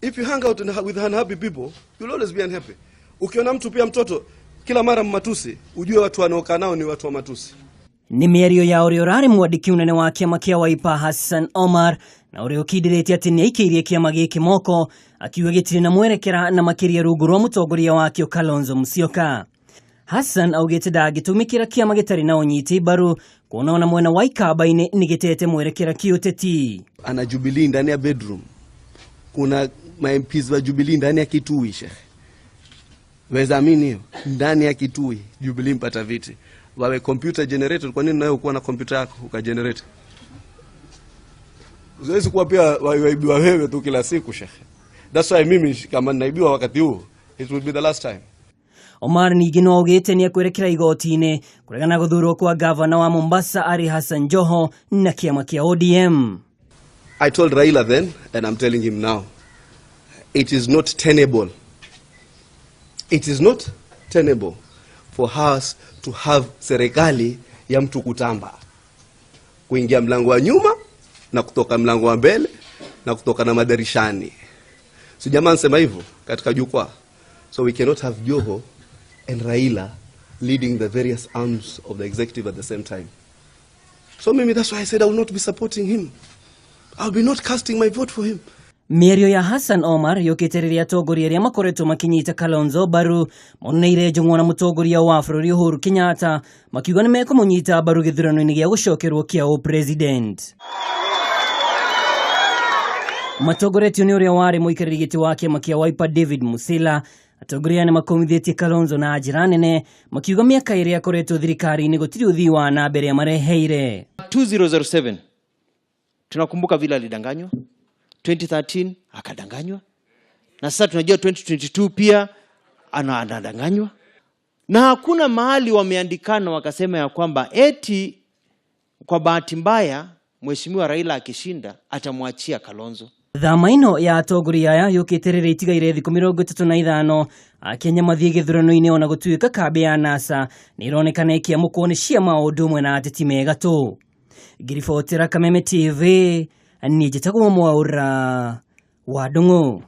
If you hang out with unhappy people, you'll always be unhappy. Ukiona mtu pia mtoto kila mara matusi, ujue watu wanaokaa nao ni watu wa matusi. Nĩ mĩario ya ũrĩa ũrarĩ mwandĩki mũnene wa kĩama kĩa Wiper Hassan Omar na ũrĩa ũkindĩrĩte atĩ nĩ aikĩirie kĩama gĩkĩ moko, akiuga gĩtirĩ na mwerekera na makĩria rungu rwa mũtongoria wakĩo Kalonzo Musyoka. Hassan augĩte ndangĩtũmĩkĩra kĩama gĩtarĩ na ũnyiti mbaru, kuona ona mwena wa Ikamba-inĩ nĩ gĩtete mwerekera kĩũteti. Ana Jubilee ndani ya bedroom, kuna ma MPs wa Jubilee ndani ya Kitui, shekhe, weza amini hiyo? Ndani ya Kitui Jubilee mpata viti wawe computer generated. Kwa nini nawe ukuwa na computer yako ukagenerate? Huwezi kuwa pia waibiwa wewe tu kila siku, shekhe. That's why mimi kama naibiwa wakati huu, it will be the last time. Omar ningĩ no augĩte nĩ ekwerekera igoti-inĩ kũregana gũthurwo kwa gavana wa Mombasa Ali Hassan Joho na kĩama kĩa ODM. I told Raila then, and I'm telling him now, it is not tenable. It is not tenable for us to have serikali ya mtu kutamba, kuingia mlango wa nyuma na kutoka mlango wa mbele na kutoka na madirishani. Si jamaa nsema hivyo katika jukwaa? So we cannot have Joho and Raila leading the various arms of the executive at the same time. So maybe that's why I said I will not be supporting him. I'll be not casting my vote for him. Mĩario ya Hassan Omar yũkĩte rĩrĩa atongoria arĩa makoretwo makĩnyita Kalonzo mbaru moneire njũng'wa na mũtongoria wa bũrũri Uhuru Kenyatta, makiuga nĩ mekũmũnyita mbaru gĩthurano-inĩ gĩa gũcokerwo kĩa ũpresident. Matongoretio nĩ ũrĩa warĩ mũikarĩri gĩtĩ wa kĩama kĩa Wiper David Musila, atongoria nĩ makomithĩtie Kalonzo na njĩra nene, makiuga mĩaka ĩrĩa akoretwo thirikari-inĩ gũtirĩ ũthii wa na mbere amareheire. 2007 tunakumbuka vile alidanganywa, 2013 akadanganywa, na sasa tunajua 2022 pia anadanganywa, na hakuna mahali wameandikana wakasema ya kwamba eti kwa bahati mbaya Mheshimiwa Raila akishinda atamwachia Kalonzo. Thama ĩno ya atongoria aya yũkĩte rĩrĩa itigaire thikũ 35 Akenya mathiĩ gĩthurano-inĩ, ona gũtuĩka kambĩ ya NASA nĩ ĩronekana ĩkĩamũkwo nĩ ciama o ũndũ ũmwe na ateti me gatũ. Ngĩribotera Kameme TV, niĩ njĩtagwo Mwaũra wa Ndung'u.